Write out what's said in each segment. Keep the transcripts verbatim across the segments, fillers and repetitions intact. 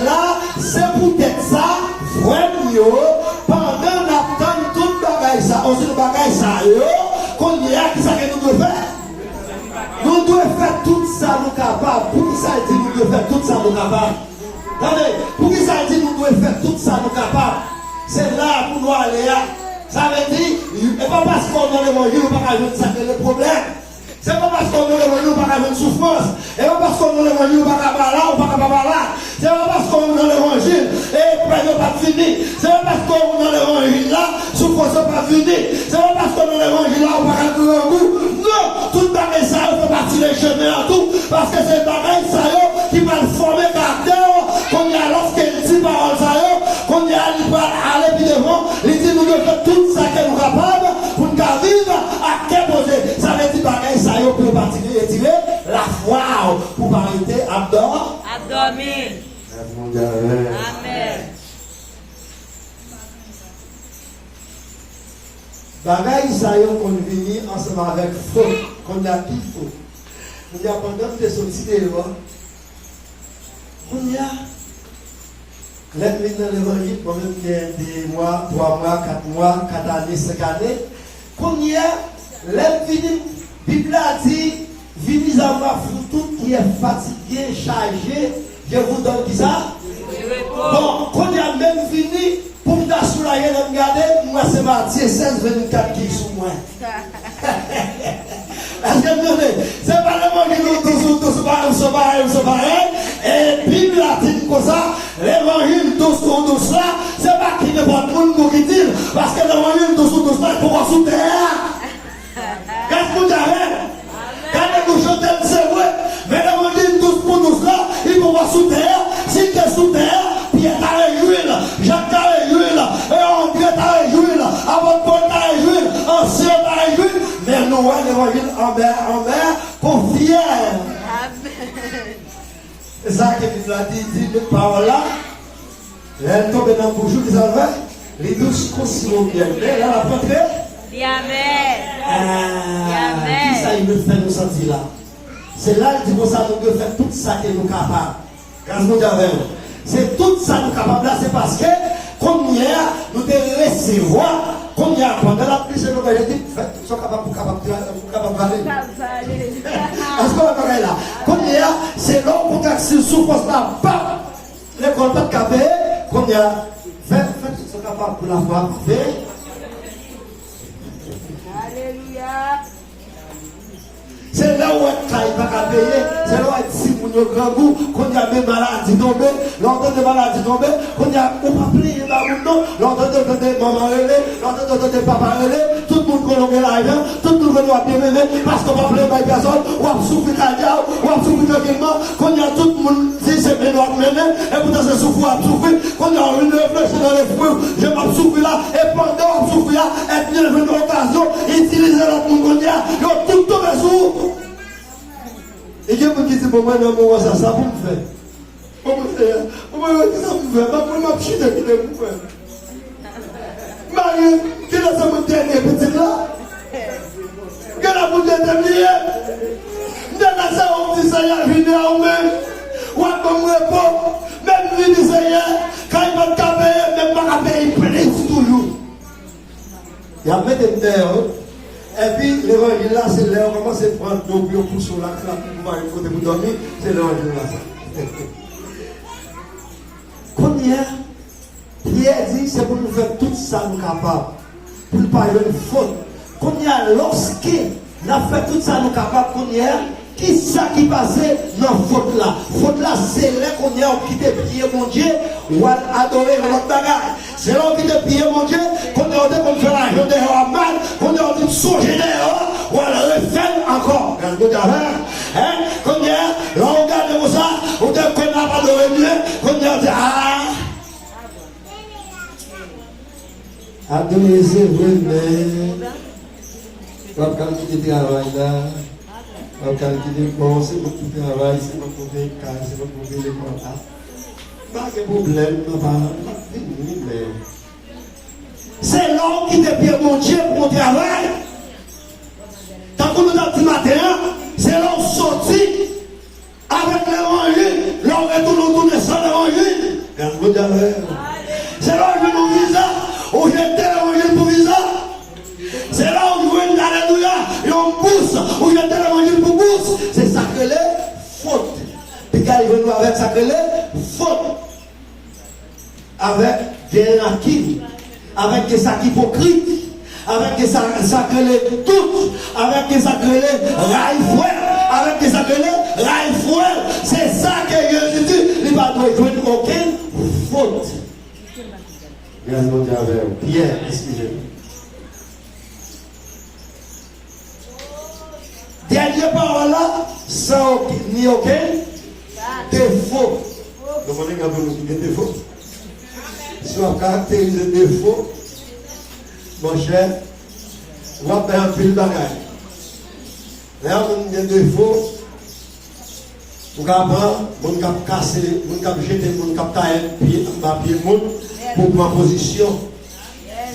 La, se poutèt sa, frè m yo, pandan n ap tann tout bagay sa, osinon bagay sa yo, kounye a, kisa ke nou dwe fè? Nou dwe fè tout sa nou kapab. Poukisa l di nou dwe fè tout sa nou kapab? Tande, poukisa l di nou dwe fè tout sa nou kapab? Se la pou nou ale a. Sa vle di, e pa paske w nan levanjil ou pa ka jwenn sa k rele pwoblèm. Se pa paske w nan levanjil ou pa ka jwenn soufrans. E pa paske w nan levanjil ou pa ka malad, ou pa ka pa malad. Se pa paske w nan levanjil eprèv yo p ap fini. Se pa paske w nan levanjil la, soufrans yo p ap fini. Se pa paske w nan levanjil la ou pa ka grangou. Non, tout bagay sa yo fè pati de chemen an tou, paske se bagay sa yo ki pral fòme karaktè w. Kounye a, lòske l di pawòl sa yo, kounye a, li pral ale pi devan, li di nou dwe fè tout sa ke nou kapab pou n ka viv ak kè poze. Sa vle di bagay sa yo pou yo pa tire, retire lafwa w, pou pa rete ap dò. Ap dòmi. Amèn. Bagay sa yo konn vini ansanm avèk fot, konn gen anpil fot. Kounye a, pandan m te soti deyò, kounye a, lè m vin nan levanjil, mwen menm gen de mwa, twa mwa, kat mwa, kat ane, senk ane. Kounye a, lè m vini, Bib la di, venez à moi, vous tous qui êtes fatigués, chargés, je vous donne kisa? Repo. Bon, kounye a menm vini, pou m ta soulaje, lè m gade, m wè se Matye sèz vennkat ki sou mwen. Èske m tande? Se pa levanjil ou dous, ou dous, ou pa, ou se parèy, ou se parèy. E Bib la di m konsa, levanjil dous ou dous la, se pa ki nenpòt moun pou ki di l, paske levanjil dous ou dous la, li poko sou tè a. Gad moun avè m. Gade nou chante l, se vre. Men levanjil dous pou dous la, li poko sou tè a. Si l te sou tè a, Pyè ta rejwi l, Jak ta rejwi l, e André ta rejwi l, apot Pòl ta rejwi l, ansyen yo ta rejwi l. Men nou wè levanjil anmè, anmè, konfyè. Amèn. Se sa ke Bib la di, di pawòl la. Lè l tonbe nan bouch ou, kisa l fè? Li dous kon siwo myèl. Men lè l ap rantre, li amè. Li amè. Kisa li vle fè nou santi la? Se la l di konsa nou dwe fè tout sa ke nou kapab. Gras Bondye avè nou. Se tout sa nou kapab la, se paske kounye a nou te resevwa. Kounye a, pandan l ap plis, nou di, fè tout sa w kapab pou w kapab, pou w kapab vale. Kapab vale. Èske w wè bagay la? Kounye a, se lè w kontak si soufrans la p ap lekòl pa t ka peye, kounye a, fè, fè tout sa w kapab pou lafwa peye. Alelouya. Se lè w wè kay pa ka peye, se lè w wè timoun yo grangou, kounye a men maladi tonbe, lè w tande maladi tonbe, kounye a ou pa plenyen ba moun non, lè w tande, tande manman rele, lè w tande, tande papa rele, tout moun konnen w gen lajan, tout moun konnen w ap byen mennen, paske w pa plenyen bay pèsòn, w ap soufri kay a w, w ap soufri trankilman, kounye a tout moun di se mennen w ap mennen, epoutan se soufri w ap soufri, kounye a w vin reflechi nan lespri w, jan m ap soufri la, e pandan w ap soufri a, ènmi an jwenn okazyon itilize lòt moun kounye a, yo tout tonbe sou ou. E gen moun ki di, bon, mwen nan moman sa, sa pou m fè? Bon, mwen, Seyè, bon, mwen, kisa pou m fè? Mwen, mwen, m ap chite, kite pou fè. Mari, kile se mwen dènye pitit la? Gen la pou tete m li ye. M te ka sa ou di, Seyè, vini a ou menm. W ap ban m repo. Men m vini, Seyè, kay pa t ka peye, men m pa ka peye plis toujou. Y ap mete m dèyè, wi. Epi, levanjil la, se lè yo kòmanse pran do pou yo pouse w lakay la, pou w pa gen kote pou dòmi, se levanjil la, sa. Kounye a, Pyè di, se pou nou fè tout sa nou kapab, pou n pa jwenn fot. Kounye a, lòske n ap fè tout sa nou kapab, kounye a, kisa ki pase nan fot la? Fot la, se lè kounye a w kite pye Bondye, w al adore yon lòt bagay. Se lè w kite pye Bondye, kounye a w te konn fè lajan dèyè w ap mal, kounye a w di m sonje dèyè w, w al refè l ankò. Gad Bondye avè m. Hein? Kounye a, lè w gade konsa, ou te konn ap adore Bondye, kounye a w di, a! Adore se vre, men w ap kal kite travay la, w ap kal kite, bon, se mwen ki travay, se mwen ki ouvri kay, se mwen ki ouvri lekòl la. Pa gen pwoblèm, non, pa, m ap vini, men. Se lè w kite pye Bondye pou w travay. Tankou nou t ap di maten an, se lè w soti avèk levanjil, lè w retounen, w tounen san levanjil. Bondye avè w. Se la w jwenn yon viza, ou jete levanjil pou viza. Se la w jwenn, alelouya, yon bous, ou jete levanjil pou bous. Se sa k rele fot. Piga jwenn nou avèk sa k rele fot. Avèk gen rankin, avèk gen sa k ipokrit, avèk gen sa, sa k rele dout, avèk gen sa k rele rayi frè, avèk gen sa k rele rayi frè. Se sa ke Jezi di, li pa dwe jwenn okenn fot. Gras Bondye avè w. Pyè, eskize m. Dènye pawòl la, san okenn, ni okenn defo. Nou konnen gen anpil moun ki gen defo. Si w ap karakterize defo, monchè, w ap bay anpil bagay. Lè yon moun gen defo, ou ka pran moun k ap kase, moun k ap jete, moun k ap taye pye anba pye moun pou pran pozisyon.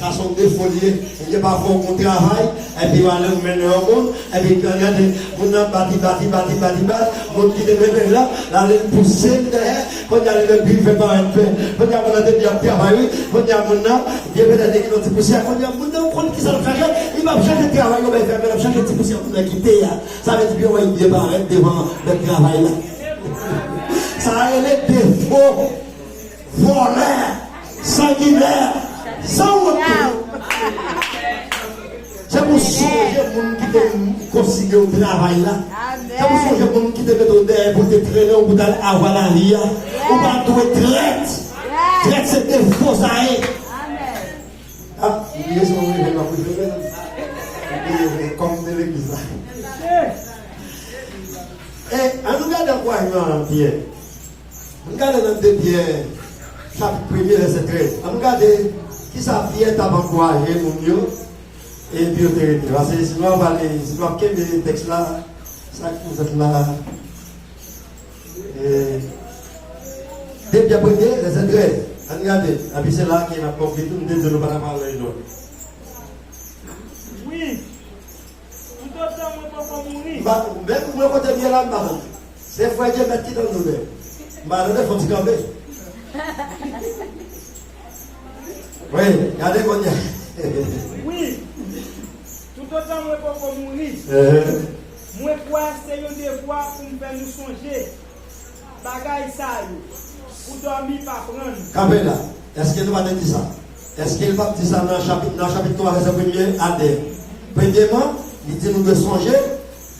Sa se yon defo li ye. Ebyen, pafwa ou gon travay, epi w ale ou mennen yon moun, epi gade, moun nan bati, bati, bati, bati, bati, moun ki te mennen l la, l ale l pouse l dèyè, kounye a li menm pi fè parèt pè. Kounye a moun nan te di ap travay, wi, kounye a moun nan, byen petèt li gen yon ti pousyè, kounye a moun nan ou konn kisa l fè, li p ap chanje travay, yo bay fè, men l ap chanje ti pousyè moun nan kite a. Sa vle di byen wè li byen parèt devan mèt travay la. Sa rele defo. Vòlè, sanginè, sanwont tou. Se pou sonje moun ki te konsidere w travay la. Se pou sonje moun ki te mete w dèyè pou te trennen w pou t al avwa lavi a. Ou pa dwe trèt. Trèt se defo sa ye. Ah, m bliye se yon revèy m ap revele. M bliye vre, kòm m te legliz la. E, ann nou gade ankourajman Pyè. Ann gade nan de Pyè, chapit premye, vèsè trèz. Ann gade kisa Pyè t ap ankouraje moun yo, epi yo te rete. Paske si nou ap pale, si nou ap kenbe tèks la, sa k pou fèt la, e, de Pyè premye, vèsè trèz. Ann gade, epi se la ke n ap konkli tou, m te di nou pa t ap pale lòt. Wi. Toutotan mwen poko mouri. M pa, menm mwen kote m ye la, m pa tande. Se frè Dye mèt ki tande nou menm. M pa tande, fò ti kanpe. Wi, gade kounye a. Wi. Toutotan mwen poko mouri. Ehe. Mwen kwè se yon devwa pou m fè nou sonje bagay sa yo, pou dòmi pa pran nou. Kanpe la. Èske nou pa te di sa? Èske l p ap di sa nan chapit, nan chapit twa, vèsè premye a dèyè? Premyeman, li di nou dwe sonje.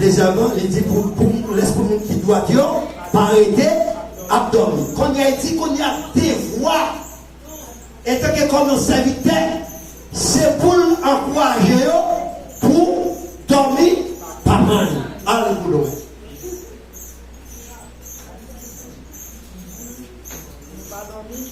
Dezyèmman, li di pou, pou lèspri moun ki dwat yo pa rete ap dòmi. Kounye a, li di kounye a, devwa, antanke kòm yon sèvitè, se pou l ankouraje yo pou dòmi pa pran yo. Alelouya. Pa dòmi.